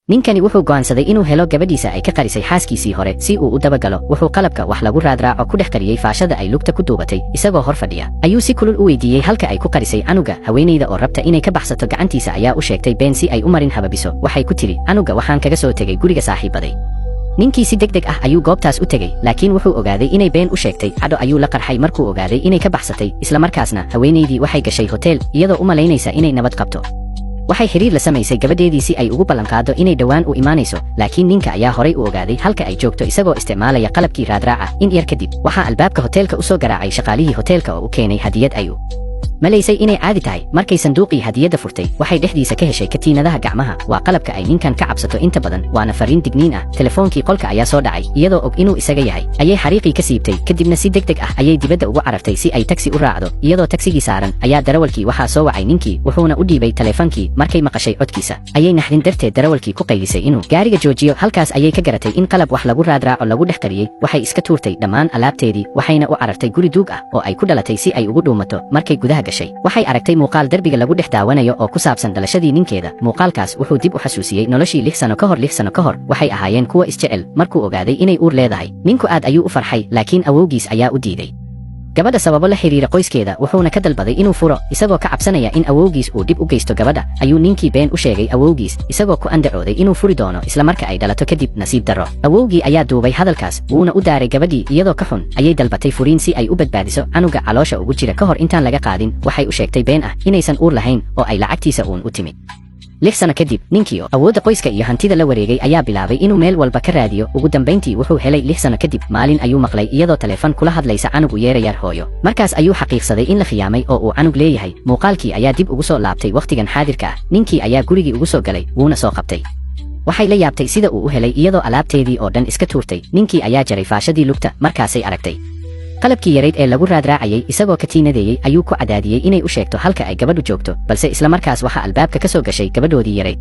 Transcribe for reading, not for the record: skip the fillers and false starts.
Ninkani wuxuu go'aansaday inuu helo gabadhiisa ay ka qarisay xaaskiisii hore si uu u dabagalo. Wuxuu qalabka wax lagu raadraaco ku dhex qariyey faashada ay lugta ku duubatay. Isagoo hor fadhiya ayuu si kulul u weydiiyey halka ay ku qarisay canuga. Haweenayda oo rabta inay ka baxsato gacantiisa ayaa u sheegtay been si ay u marin hababiso. Waxay ku tidhi, "Canuga waxaan kaga soo tegay guriga saaxiibaday." Ninkii si degdeg ah ayuu goobtaas u tegey, laakiin wuxuu ogaaday inay been u sheegtay. Cadho ayuu la qarxay markuu ogaaday inay ka baxsatay. Isla markaasna haweenaydii waxay gashay hotel iyadoo u malaynaysa inay nabad qabto. Waxay xiriir la samaysay gabadheedii si ay ugu ballanqaado inay dhowaan u imaanayso, laakiin ninka ayaa horay u ogaaday halka ay joogto isagoo isticmaalaya qalabkii raadraaca. In yar kadib waxaa albaabka hoteelka u soo garaacay shaqaalihii hoteelka oo u keenay hadiyad ay u malaysay inay caadi tahay. Markay sanduuqii hadiyadda furtay, waxay dhexdiisa ka heshay katiinadaha gacmaha. Waa qalabka ay ninkan ka cabsato inta badan, waana farriin digniin ah. Telefoonkii qolka ayaa soo dhacay. Iyadoo og inuu isaga yahay ayay xariiqii ka siibtay, kadibna si deg deg ah ayay dibadda ugu carartay si ay tagsi u raacdo. Iyadoo tagsigii saaran ayaa darawalkii waxaa soo wacay ninkii, wuxuuna u dhiibay taleefankii. Markay maqashay codkiisa ayay naxdin darteed darawalkii ku qaylisay inuu gaariga joojiyo. Halkaas ayay ka garatay in qalab wax lagu raadraaco lagu dhex qariyey. Waxay iska tuurtay dhammaan alaabteedii, waxayna u carartay guri duug ah oo ay ku dhalatay si ay ugu dhuumato. Markay gudaha gashay, waxay aragtay muuqaal derbiga lagu dhex daawanayo oo ku saabsan dhalashadii ninkeeda. Muuqaalkaas wuxuu dib u xasuusiyey noloshii 6 sano ka hor. 6 sano ka hor waxay ahaayeen kuwa isjecel. Markuu ogaaday inay uur leedahay, ninku aad ayuu u farxay, laakiin awowgiis ayaa u diiday gabadha sababo la xiriira qoyskeeda, wuxuuna ka dalbaday inuu furo isagoo ka cabsanaya in awowgiis uu dhib u geysto gabadha. Ayuu ninkii been u sheegay awowgiis, isagoo ku andacooday inuu furi doono isla marka ay dhalato kadib. Nasiib darro, awowgii ayaa duubay hadalkaas, wuuna u daaray gabadhii. Iyadoo ka xun ayay dalbatay furiin si ay u badbaadiso canuga caloosha ugu jira ka hor intaan laga qaadin. Waxay u sheegtay been ah inaysan uur lahayn oo ay lacagtiisa uun u timid. 6 sano kadib, ninkii oo awoodda qoyska iyo hantida la wareegay ayaa bilaabay inuu meel walba ka raadiyo. Ugu dambayntii wuxuu helay 6 sano kadib. Maalin ayuu maqlay iyadoo taleefan kula hadlaysa canug u yeerayar hooyo. Markaas ayuu xaqiiqsaday in la khiyaamay oo uu canug leeyahay. Muuqaalkii ayaa dib ugu soo laabtay wakhtigan xaadirka ah. Ninkii ayaa gurigii ugu soo galay, wuuna soo qabtay. Waxay la yaabtay sida uu u helay iyadoo alaabteedii oo dhan iska tuurtay. Ninkii ayaa jaray faashadii lugta, markaasay aragtay qalabkii yarayd ee lagu raadraacayay. Isagoo katiinadeeyey ayuu ku cadaadiyey inay u sheegto halka ay gabadhu joogto, balse isla markaas waxaa albaabka ka soo gashay gabadhoodii yarayd.